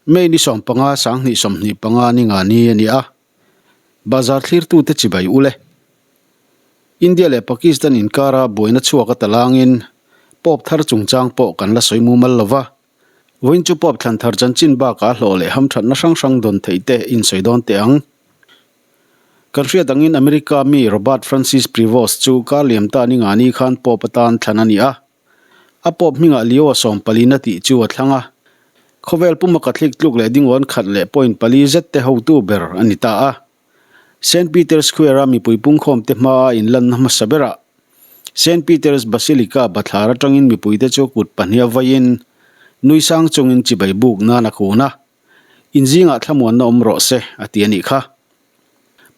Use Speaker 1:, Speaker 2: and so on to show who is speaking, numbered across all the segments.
Speaker 1: May ni 15 2025 ni nga ni a ni a, bazar thlirtute chibai ule. India leh Pakistan inkara buaina chhuak a talangin Pope thar chungchang pawh kan la sawi mumal lo va, vawiin chu Pope thlan thar chanchin bakah hlawh leh hamthatna hrang hrang dawn theih te insawi dawn teh ang. Kan hriat angin America mi Robert Francis Prevost chu kar liam ta ni nga ni khan Pope atan thlan a ni a. A Pope hmingah Leo 14 a tih chu a thlang a. Khawvel puma Catholic tluk leh dingawn khat leh point pali zet te hotu ber a ni ta a. Saint Peter's Square-a mipui pungkhawmte hmaa inlanna hmasa berah Saint Peter's Basilica bathlar atangin mipuite chu kut pahniha vaiin nui sang chungin chibai buk nan a kun a. Inzingah thlamuanna awm rawh se, a ti a nih kha.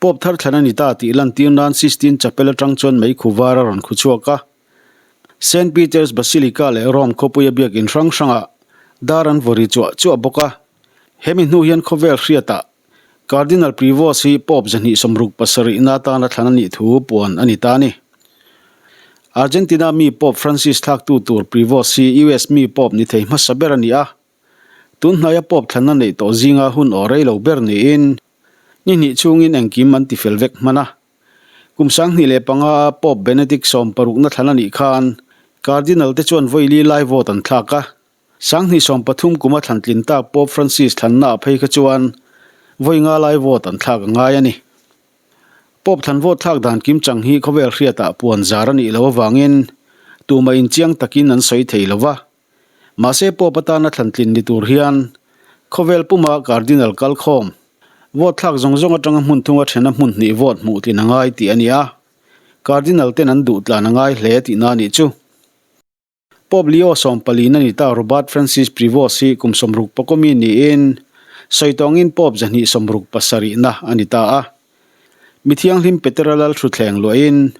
Speaker 1: Pope thar thlan a ni ta tih lantir nan Sistine Chapel atang chuan meikhu var a rawn khu chhuak a. Saint Peter's Basilica leh Rome khawpuia biakin hrang hrangah dar an vaw ri chuah chuah bawk a. Hemi hnu hian khawvel hriatah Cardinal Prevost hi Pope 267 na atana thlan a nih thu puan a ni ta a ni. Argentina mi Pope Francis thlaktu tur Prevost hi US mi Pope ni thei hmasa ber a ni a. Tun hnaia Pope thlanna neih tawh zinga hun aw rei lo ber niin ni hnih chhungin engkim an tifel vek hman a. Kum 2005 a Pope Benedict 60 na thlan a nih khan Cardinal te chuan vawi li lai vote an thlak a. 2013 kuma thlan tlin tak Pope Francis thlanna ah phei kha chuan vawi nga lai vote an thlak a ngai a ni. Pope thlan vote thlak dan kim chang hi khawvel hriatah puan zar a nih loh avangin tumah inchiang takin an sawi thei lo va. Mahse Pope atana thlan tlin ni tur hian khawvel puma Cardinal kalkhawm vote thlak zawng zawng atanga hmun thunga thena hmun hnih vote hmuh tlin a ngai tih a ni a, Cardinal ten an duh tlan a ngai hle tihna a nih chu. Pope Leo 14 a ni ta Robert Francis Prevost hi kum 60 pakawmi niin sawi tawngin Pope 267 na a ni ta a. Mi thianghlim Petera lal thutthleng luahin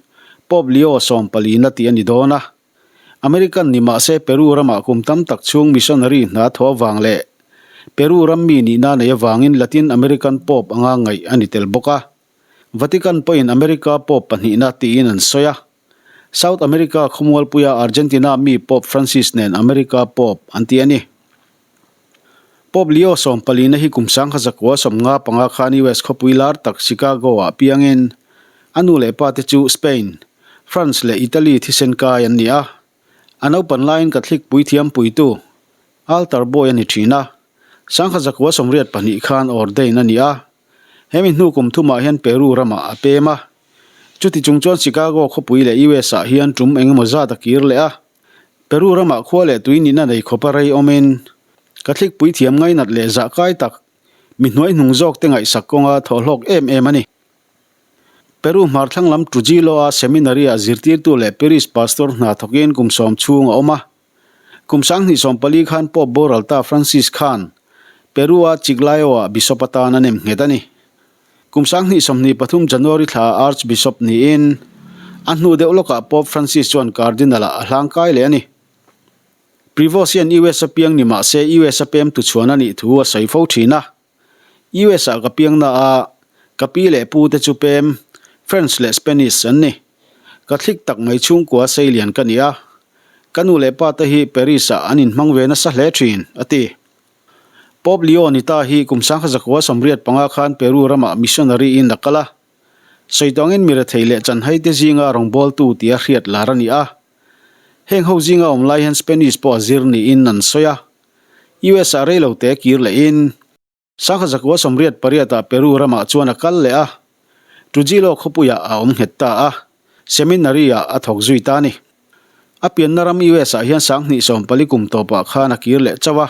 Speaker 1: Pope Leo 14 na tih a ni dawn a. American ni mah se Peru ramah kum tam tak chhung missionary hna thaw avang leh Peru ram mi nihna nei avangin Latin American Pope anga ngaih a ni tel bawk a. Vatican pawhin America Pope pahnihna tiin an sawi a. South America khawmualpuia Argentina mi Pope Francis nen America Pope an ti a ni. Pope Leo 14 na hi kum 1955 khan US khawpui lar tak Chicago-ah piangin a nu leh pa te chu Spain, France leh Italy thisen kai an ni a. A naupan laiin Catholic puithiam puitu altar boy a ni thin a. 1982 khan ordain a ni a. Hemi hnu kum thumah hian Peru ramah a pem a. Chuti chung chuan Chicago khawpui leh US-ah hian tum engemaw zat a kir leh a. Peru ramah khua leh tui nihna nei khawpa rei awmin Catholic puithiam ngainat leh zah kai tak mi hnuai hnung zawk te ngaihsak kawnga thawhhlawk em em a ni. Peru hmarthlang lam Trujillo-a seminary-ah zirtirtu leh parish pastor hna thawkin kum sawm chhung a awm a. Kum 2014 khan Pope boral ta Francis khan Peru-a Chiclayo-ah bishop atan a nem nghet a ni. Kum 2023 January thlaah Archbishop niin a hnu deuh lawkah Pope Francis chuan Cardinal-ah a hlangkai leh a ni. Prevost hian US a piang ni mah se US a pem tu chhuan a nih thu a sawi fo thin a. US ah ka piang na a, ka pi leh pu te chu pem French leh Spanish an ni. Catholic tak mai chhungkua seilian ka ni a, ka nu leh pa te hi Paris ah an inhmang ve nasa hle thin, a ti. Pope Leo Nita hi kum 1985 khan Peru ramah missionary in a kal a. Sawi tawngin mi rethei leh chanhai te zinga rawngbawltu tia hriat lar a ni a. Heng ho zinga awm lai hian Spanish pawh a zir niin an sawi a. US ah rei lo te kir lehin 1988 ah Peru ramah chuan a kal leh a. Trujillo khawpuiah a awm nghet ta a, seminary ah a thawk zui ta a ni. A pianna ram US ah hian 2014 kum tawpah khan a kir leh chauh a,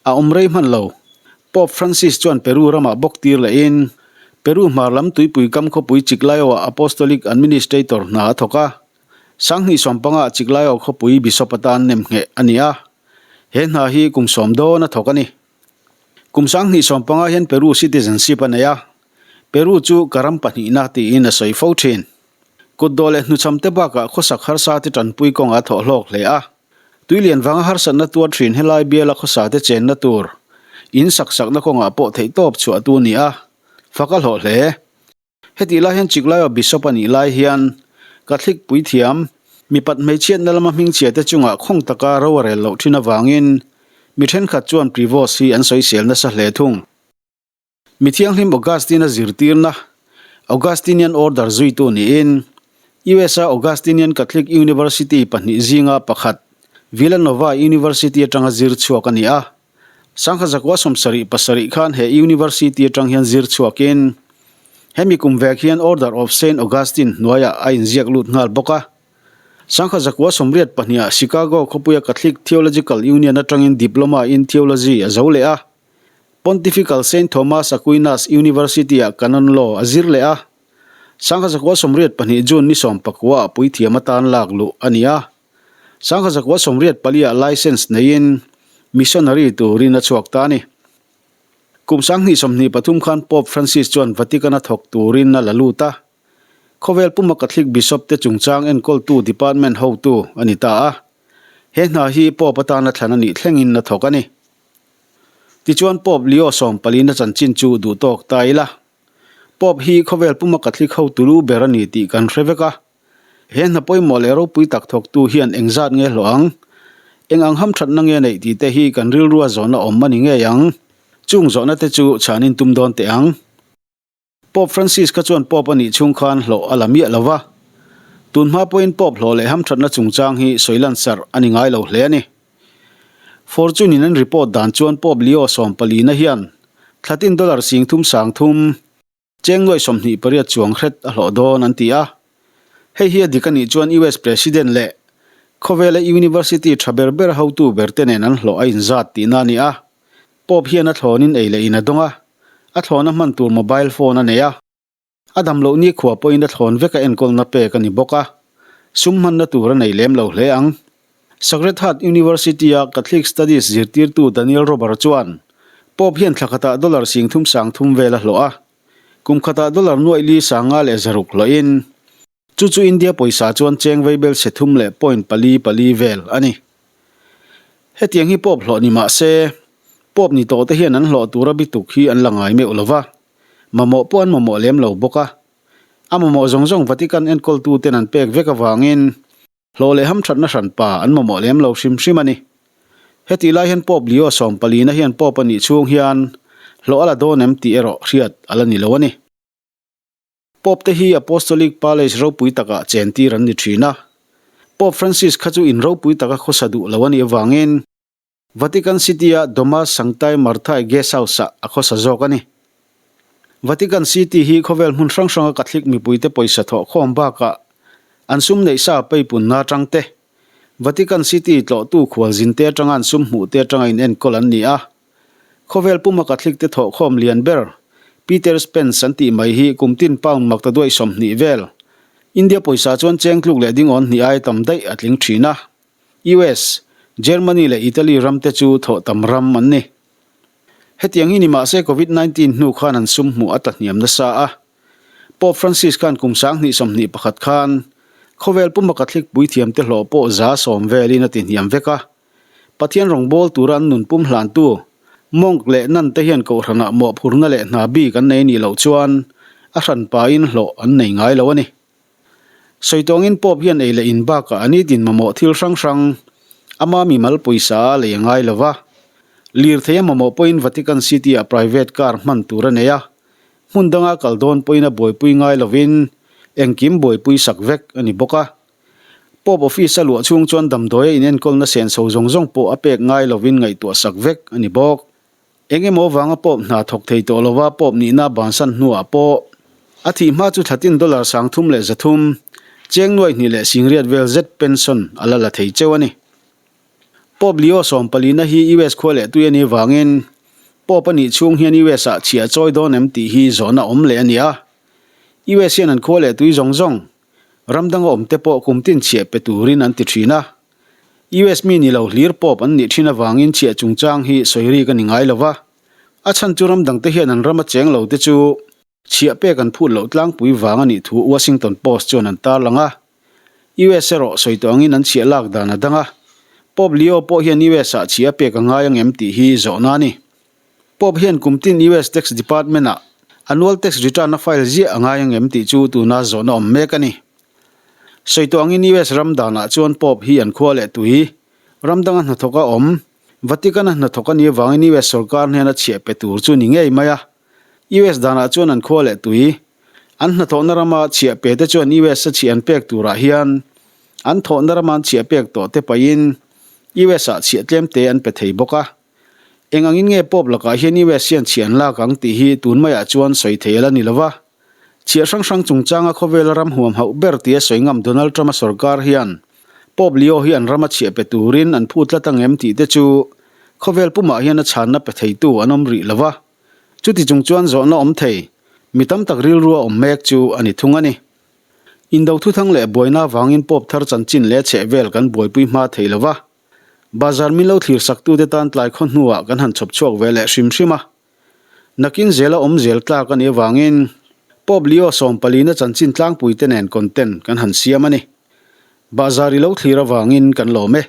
Speaker 1: a awm rei hman lo. Pope Francis chuan Peru ramah bawk tir lehin Peru hmar lam tuipui kam khawpui Chiclayo-ah Apostolic Administrator hna a thawk a, 2015 ah Chiclayo khawpui Bishop atan nem ngheh a ni a, he hna hi kum sawm dawn a thawk a ni. Kum 2015 hian Peru citizenship a nei a, Peru chu ka ram pahnihna tiin a sawi fo thin. Kut dawh leh hnuchham te bakah khawsak harsa te tanpui kawngah a thawh hlawk hle a. Tuilian vanga harsatna tuar thin helai biala khawsa te chenna tur in sak sakna kawngah pawh theihtawp chhuah tu a ni a, fak a hlawh hle. Hetih lai hian Chiclayo Bishop a nih lai hian Catholic puithiam, mipat hmeichhiatna lama hmingchhia te chungah khawng taka ro a rel loh thin avangin. Mi thenkhat chuan Prevost hi an sawisel nasa hle thung. Mi thianghlim Augustine-a zirtirna, Augustinian Order zuitu niin, US-a Augustinian Catholic University pahnih zinga pakhat, Villanova University atanga zir chhuak a ni a. Sangha zakua 77 khan he University atang hian zir chhuakin, hemi kum vek hian Order of Saint Augustine hnuaiah a inziak lut nghal bawk a. Sangha zakua 82 ah Chicago khawpuia Catholic Theological Union atangin Diploma in Theology a zo leh a. Pontifical Saint Thomas Aquinas University ah Canon Law a zir leh a. Sangha zakua 82 June ni 19 ah puithiam atan lak luh a ni a. Sangha zakua 84 ah license neiin missionary turin a chhuak ta a ni. Kum 2023 khan Pope Francis chuan Vatican a thawk turin a la lut a. Khawvel puma Catholic Bishop te chungchang enkawltu department hotu a ni ta a. He hna hi Pope atana thlan a nih thlengin a thawk a ni. Tichuan Pope Leo sawmpalina chanchin chu duh tawk ta ila. Pope hi khawvel puma Catholic hotu lu ber a ni tih kan hre vek a. He hna pawimawh leh ropui tak thawktu hian engzat nge hlawh ang? Eng ang hamthatna nge neih tih te hi kan rilrua zawhna awm a ni ngei ang. Chung zawhna te chu chhanin tum dawn teh ang. Pope Francis kha chuan Pope a nih chhung khan hlawh a la miah lo va. Tun hma pawhin Pope hlawh leh hamthatna chungchang hi sawi lansarh a ni ngai lo hle a ni. Fortune in an report dan chuan Pope Leo sawmpalina hian thlatin dollar 30 30, cheng nuai 28 chuang hret a hlawh dawn an ti a. Hei hi a dik a nih chuan US President leh khawvela University tha ber ber hotu ber te nen an hlawh a inzat tihna a ni a. Pope hian a thlawnin ei leh in a dawng a, a thlawna hman tur mobile phone a nei a, a dam loh nikhua pawhin a thlawn veka enkawlna pek a ni bawk a, sum hmanna tur a nei lem lo hle ang. Sacred Heart University-a Catholic Studies zirtirtu Daniel Rober chuan Pope hian thla khatah dollar 30 30 vel a hlawh a, kum khatah dollar nuaih li 500 leh 600 hlawhin, Chu chu India pawisa chuan cheng veibel se thum leh point pali pali vel a ni. Hetiang hi Pope hlawh ni mah se, Pope ni tawh te hian an hlawh tura bituk hi an la ngai meuh lo va, mamawh pawh an mamawh lem lo bawk a. A mamawh zawng zawng Vatican enkawltu ten an pek vek avangin hlawh leh hamthatna hranpa an mamawh lem lo hrim hrim a ni. Hetih lai hian Pope Leo sawmpalina hian Pope a nih chhung hian hlawh a la dawn em tih erawh hriat a la ni lo a ni. Pope te hi Apostolic Palace ropui takah chentir an ni thin a. Pope Francis kha chu in ropui taka khawsa duh lo a nih avangin Vatican City-a Domus Sanctae Marthae Guest House-ah a khawsa zawk a ni. Vatican City hi khawvel hmun hrang hranga Catholic mipuite pawisa thawhkhawm bakah an sum neih sa peipunna atang te, Vatican City tlawhtu khualzinte atanga an sum hmuhte atanga inenkawl an ni a. Khawvel puma Catholic te thawhkhawm lian ber, Peter Spence an tih mai hi kum tin pound makta duai 20 vel. India pawisa chuan cheng tluk leh dingawn hnih ai tam daih a tling thin a. US, Germany leh Italy ram te chu thawh tam ram an ni. Hetiang hi ni mahse Covid 19 hnu khan an sum hmuh a tlahniam nasa a. Pope Francis khan kum 2021 khan khawvel puma Catholic puithiam te hlawh pawh 10% velin a tihniam vek a. Pathian rawngbâwl tura an nun pum hlântu, monk leh nun te hian kohhranah mawhphurna leh hna bik an nei nih loh chuan a hranpain hlawh an nei ngai lo a ni. Sawi tawngin Pope hian ei leh in bakah a nitin mamawh thil hrang hrang ama mimal pawisa a lei a ngai lo va. Lirthei a mamawh pawhin Vatican City-ah private car hman tur a nei a, hmun danga kal dawn pawhin a buaipui ngai lovin engkim buaipui sak vek a ni bawk a. Pope office a luah chhung chuan damdawi a inenkawlna senso zawng zawng pawh a pek ngai lovin ngaihtuah sak vek a ni bawk. Eng emaw vanga Pope hna thawk thei tawh lova Pope nihna bansan hnuah pawh a thih hma chu thlatin dollar 300 leh 300, cheng nuai hnih leh singriat vel zet pension a la la thei cheu a ni. Pope Leo sawmpalina hi US khua leh tui a nih vangin Pope a nih chhung hian US ah chhiah chawi dawn em tih hi zawhna awm leh a ni a. US hian an khua leh tui zawng zawng Ram danga awm te pawh kum tin chhiah pe turin an ti thin a. US mi ni lo hlir pawp an nih thin avangin chhiah chungchang hi sawi rik a ni ngai lo va. A chhan chu ram dangte hian an rama cheng lo te chu chhiah pek an phut loh tlangpui vang a nih thu Washington Post chuan an tarlang a. US erawh sawi tawh angin an chhiah lak dan a dang a. Pope Leo pawh hian US ah chhiah a pek a ngai ang em tih hi zawhna a ni. Pope hian kum tin US Tax Department-ah annual tax return a file ziah a ngai ang em tih chu tuna zawhna awm mek a ni. Sawi tawh angin US ram danah chuan Pope hi an khua leh tui, ram danga hnathawka awm, Vatican-a hnathawk a nih avangin US sorkar hnena chhiah pe tur chu ni ngei mai a. US danah chuan an khua leh tui. An hnathawhna rama chhiah pe te chuan US-a chhiah an pek turah hian an thawhna rama an chhiah pek tawh te pahin US-ah chhiah tlem te an pe thei bawk a. Eng angin nge Pope lakah hian US hian chhiah an lak ang tih hi tun maiah chuan sawi thei a la ni lo va. Chhiah hrang hrang chungchanga khawvela ram huam hauh ber tia sawi ngam Donald Trump-a sorkar hian Pope Leo hi an rama chhiah pe turin an phut tlat ang em tih te chu khawvel pumah hian a chhanna pe theitu an awm rih lo va. Chuti chung chuan zawhna awm thei, mi tam tak rilrua awm mek chu a ni thung a ni. Indo thuthang leh buaina avangin Pope thar chanchin leh chhehvel kan buaipui hma thei lo va. Bazar min lo thlir saktute tan tlai khaw hnuah kan han chhawp chhuak ve leh hrim hrim a. Nakin zela awm zel tlak a nih avangin Pope Leo sawmpalina chanchin tlangpuite nen content kan han siam a ni. Bazar i lo thlir avangin kan lawm e.